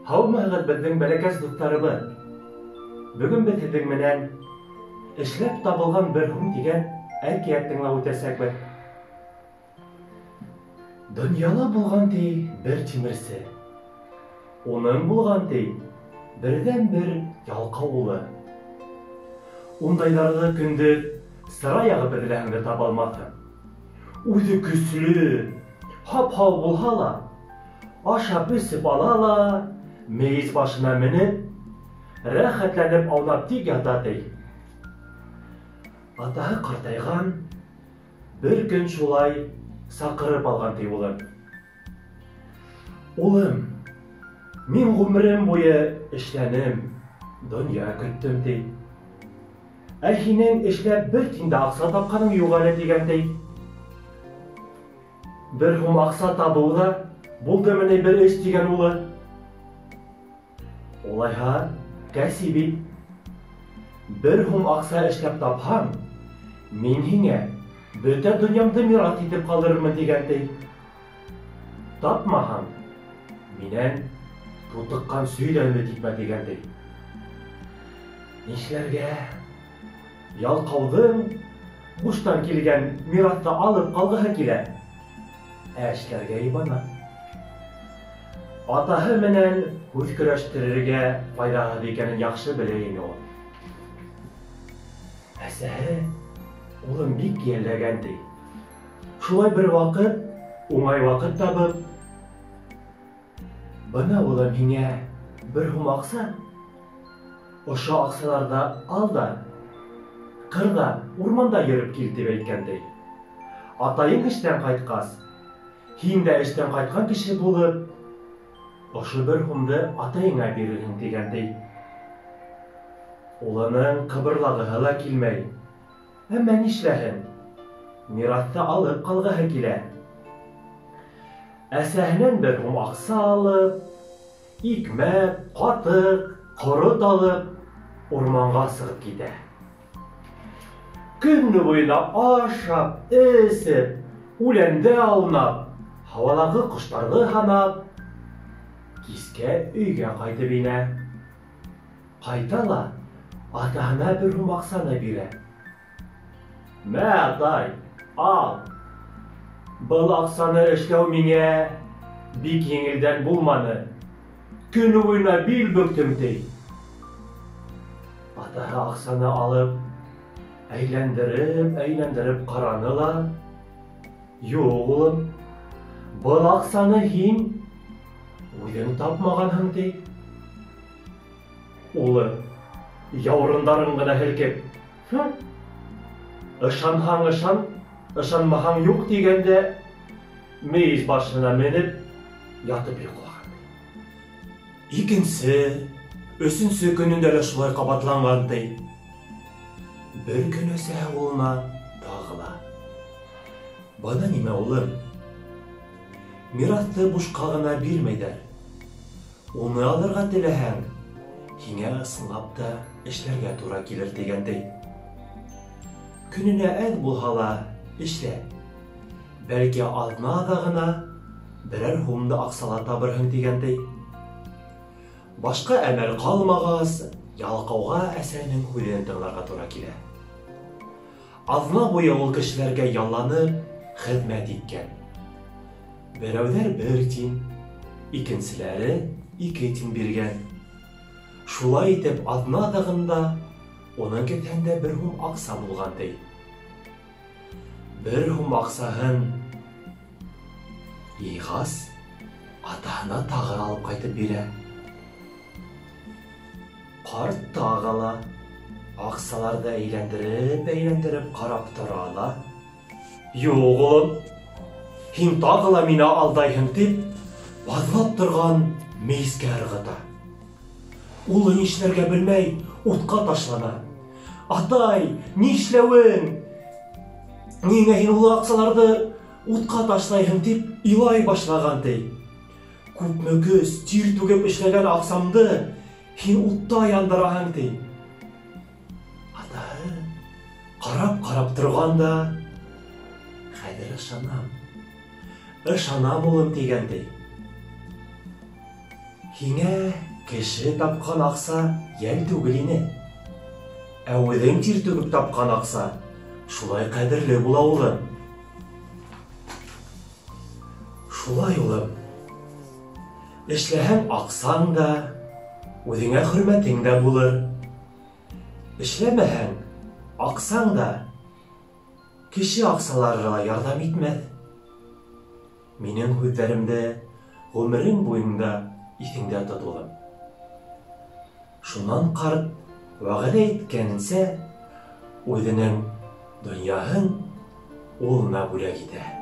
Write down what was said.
Һаумыһығыҙ, беҙҙең бәләкәс дуҫтарыбыҙ! Бөгөн беҙ һеҙҙең менән «Эшләп табылған бер һум» тигән әкиәт тыңлап үтәсәкбеҙ. Донъяла булған ти бер тимерсе. Уның булған ти берҙән-бер ялҡау улы. Ундайҙарҙы көндөҙ сыра яғып эҙләһәң дә таба алмаҫһың. Үҙе көслө, һап-һау булһа ла, ашап-эсеп ала ла, мейес башына менеп, рәхәтләнеп аунап тик ята ти. Атаһы ҡартайған, бер көн шулай саҡырып алған ти улын. Улым, мин ғүмерем буйы эшләнем, донъя көттөм ти. Ә һинең эшләп бер тин дә аҡса тапҡаның юҡ әле тигән ти. Бер һум аҡса табыу ҙа булдымы ни бер эш тигән улы. Улайһа, кәсип ит. Бер һум аҡса эшләп тапһаң, мин һиңә бөтә донъямды мираҫ итеп ҡалдырырмын тигән ти. Тапмаһаң, минән тутыҡҡан сөй ҙә өмөт итмә тигән ти. Нишләргә? Ялҡауҙың буштан килгән мираҫты алып ҡалғыһы килә, ә эшләргә ибана. Атаһы менән һүҙ көрәштерергә файҙаһыҙ икәнен яҡшы белә ине ул. Әсәһе улын бик йәлләгән ти. Шулай бер ваҡыт, уңай ваҡыт табып, бына улым һиңә бер һум аҡса, ошо аҡсаларҙы ал да, ҡырҙа, урманда йөрөп кил тип әйткән ти. Атайың эштән ҡайтҡас, һин дә эштән ҡайтҡан кеше булып, ошо бер һумды атайыңа бирерһең тигән ти. Улының ҡыбырлағыһы ла килмәй. Әммә нишләһен? Мираҫты алып ҡалғыһы килә. Әсәһенән бер һум аҡса алып, икмәк, ҡатыҡ, ҡорот алып, урманға сығып китә. Көнө буйына ашап, эсеп, үләндә аунап, һауалағы ҡоштарҙы һанап, кискә өйгә ҡайтып инә. Ҡайта ла атаһына бер һум аҡсаны бирә. Мә, атай, ал. Был аҡсаны эшләү миңә бик еңелдән булманы. Көнө буйына бил бөктөм, ти. Атаһы аҡсаны алып, әйләндереп-әйләндереп ҡараны ла, юҡ, улым, был аҡсаны һин үҙең тапмағанһың, ти. Улы, яурындарын ғына һелкеп, ышанһаң ышан, ышанмаһаң юҡ тигәндә, мейес башына менеп, ятып йоҡлаған. Икенсе, өсөнсө көнөндә лә шулай ҡабатланған, ти. Бер көн әсәһе улына тағы ла: Бына нимә, улым, мираҫты бушҡа ғына бирмәйҙәр. Уны алырға теләһәң, һиңә ысынлап та эшләргә тура килер тигән, ти. Көнөнә әҙ булһа ла эшлә. Бәлки аҙна аҙағына берәр һум да аҡсала табырһың тигән, ти. Башҡа әмәл ҡалмағас, ялҡауға әсәһенең һүҙен тыңларға тура килә. Аҙна буйы ул кешеләргә ялланып хеҙмәт иткән. Берәүҙәр бер тин, икенселәре ике тин биргән. Шулай итеп, аҙна аҙағында уның кеҫәһендә бер һум аҡса булған, ти. Бер һум аҡсаһын йыйғас, атаһына тағы алып ҡайтып бирә. Ҡарт тағы ла аҡсаларҙы әйләндереп-әйләндереп ҡарап тора ла, юҡ, улым, һин тағы ла мине алдайһың, тип, баҙлап торған мейескә ырғыта. Улы нишләргә белмәй, утҡа ташлана. Атай, нишләүең? Ниңә һин ул аҡсаларҙы утҡа ташлайһың, тип илай башлаған, ти. Күпме көс, тир түгеп эшләгән аҡсамды һин утта яндыраһың, ти. Атаһы ҡарап-ҡарап торған да, хәҙер ышанам. Ышанам, улым, тигән, ти. Һиңә кеше тапҡан аҡса йәл түгел ине. Ә үҙең тир түгеп тапҡан аҡса шулай ҡәҙерле була, улым. Шулай, улым. Эшләһәң аҡсаң да, үҙеңә хөрмәтең дә булыр. Эшләмәһәң, аҡсаң да, кеше аҡсалары ла ярҙам итмәҫ. Минең һүҙҙәремде ғүмерең буйында иҫеңдә тот, улым. Шунан ҡарт вәғәҙә иткәнсә үҙенең донъяһын улына бүләк итә.